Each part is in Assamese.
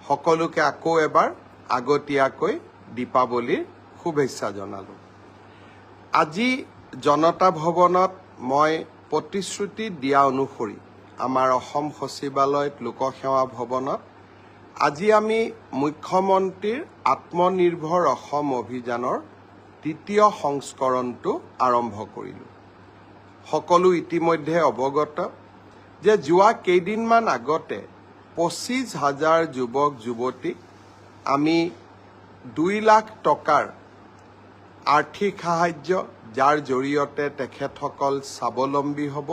সকলোকে আকৌ এবাৰ আগতীয়াকৈ দীপাৱলীৰ শুভেচ্ছা জনালোঁ। আজি জনতা ভৱনত মই প্ৰতিশ্ৰুতি দিয়া অনুসৰি আমাৰ অসম সচিবালয়ত, লোকসেৱা ভৱনত আজি আমি মুখ্যমন্ত্ৰীৰ আত্মনিৰ্ভৰ অসম অভিযানৰ তৃতীয় সংস্কৰণটো আৰম্ভ কৰিলোঁ। সকলো ইতিমধ্যে অৱগত যে যোৱা কেইদিনমান আগতে 25 হাজাৰ যুৱক যুৱতীক আমি 2 লাখ টকাৰ আৰ্থিক সাহায্য, যাৰ জৰিয়তে তেখেতসকল স্বাৱলম্বী হ'ব,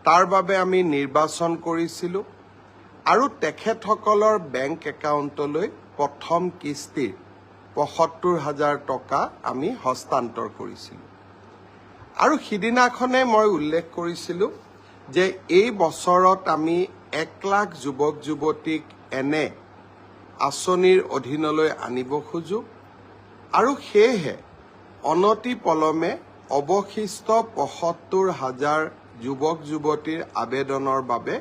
তাৰ বাবে আমি নিৰ্বাচন কৰিছিলোঁ আৰু তেখেতসকলৰ বেংক একাউণ্টলৈ প্ৰথম কিস্তিৰ 75 হাজাৰ টকা আমি হস্তান্তৰ কৰিছিলোঁ। আৰু সিদিনাখনে মই উল্লেখ কৰিছিলোঁ যে এই বছৰত আমি 1 লাখ যুৱক যুৱতীক এনে আঁচনিৰ অধীনলৈ আনিব খোজোঁ আৰু সেয়েহে অনতি পলমে অৱশিষ্ট 75 হাজাৰ যুৱক যুৱতীৰ আবেদনৰ বাবে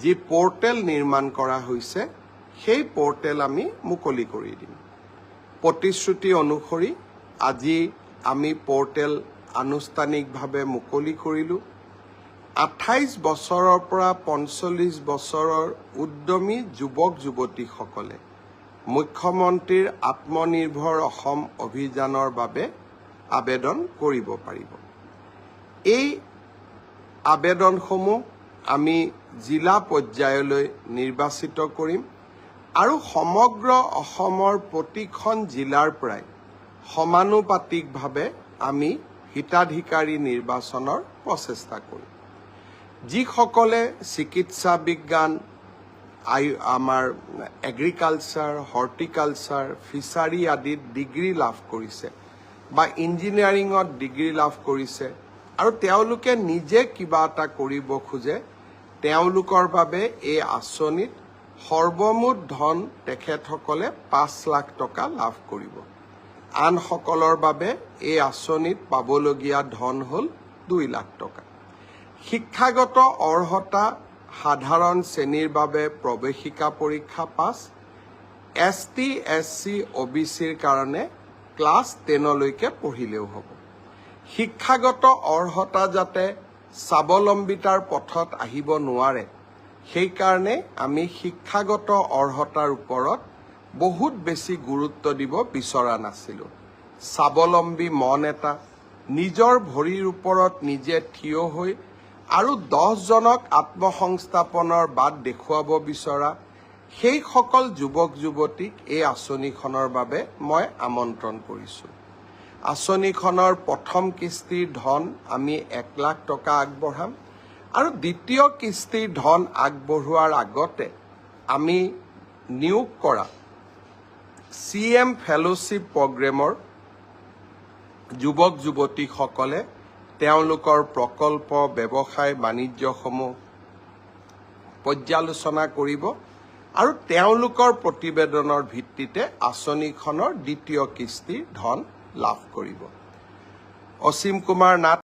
যি পৰ্টেল নিৰ্মাণ কৰা হৈছে, সেই পৰ্টেল আমি মুকলি কৰি দিম। প্ৰতিশ্ৰুতি অনুসৰি আজি আমি পৰ্টেল আনুষ্ঠানিকভাৱে মুকলি কৰিলোঁ। 28 বছৰৰ পৰা 45 বছৰৰ উদ্যমী যুৱক যুৱতীসকলে মুখ্যমন্ত্ৰীৰ আত্মনিৰ্ভৰ অসম অভিযানৰ বাবে আবেদন কৰিব পাৰিব। এই আবেদনসমূহ আমি জিলা পৰ্যায়লৈ নিৰ্বাচিত কৰিম আৰু সমগ্ৰ অসমৰ প্ৰতিখন জিলাৰ পৰাই সমানুপাতিকভাৱে আমি হিতাধিকাৰী নিৰ্বাচনৰ প্ৰচেষ্টা কৰিম। যিসকলে চিকিৎসা বিজ্ঞান, আমাৰ এগ্ৰিকালচাৰ, হৰ্টিকালচাৰ, ফিচাৰী আদিত ডিগ্ৰী লাভ কৰিছে বা ইঞ্জিনিয়াৰিঙত ডিগ্ৰী লাভ কৰিছে আৰু তেওঁলোকে নিজে কিবা এটা কৰিব খোজে, তেওঁলোকৰ বাবে এই আঁচনিত সৰ্বমুঠ ধন তেখেতসকলে 5 লাখ টকা লাভ কৰিব। আনসকলৰ বাবে এই আঁচনিত পাবলগীয়া ধন হ'ল 2 লাখ টকা। শিক্ষাগত অৰ্হতা সাধাৰণ শ্ৰেণীৰ বাবে প্ৰৱেশিকা পৰীক্ষা পাছ, এছ টি, এছ চি, অ' বি চিৰ কাৰণে ক্লাছ 10লৈকে পঢ়িলেও হ'ব। শিক্ষাগত অৰ্হতা যাতে স্বাৱলম্বিতাৰ পথত আহিব নোৱাৰে, সেইকাৰণে আমি শিক্ষাগত অৰ্হতাৰ ওপৰত বহুত বেছি গুৰুত্ব দিব বিচৰা নাছিলোঁ। স্বাৱলম্বী মন এটা, নিজৰ ভৰিৰ ওপৰত নিজে থিয় হৈ আৰু 10জনক আত্মসংস্থাপনৰ বাট দেখুৱাব বিচৰা সেইসকল যুৱক যুৱতীক এই আঁচনিখনৰ বাবে মই আমন্ত্ৰণ কৰিছোঁ। আঁচনিখনৰ প্ৰথম কিস্তিৰ ধন আমি 1 লাখ টকা আগবঢ়াম আৰু দ্বিতীয় কিস্তিৰ ধন আগবঢ়োৱাৰ আগতে আমি নিয়োগ কৰা চি এম ফেলোশ্বিপ প্ৰগ্ৰেমৰ যুৱক যুৱতীসকলে তেওঁলোকৰ প্ৰকল্প, ব্যৱসায়, বাণিজ্যসমূহ পৰ্যালোচনা কৰিব আৰু তেওঁলোকৰ প্ৰতিবেদনৰ ভিত্তিতে আঁচনিখনৰ দ্বিতীয় কিস্তিৰ ধন লাভ কৰিব। অসীম কুমাৰ নাথ।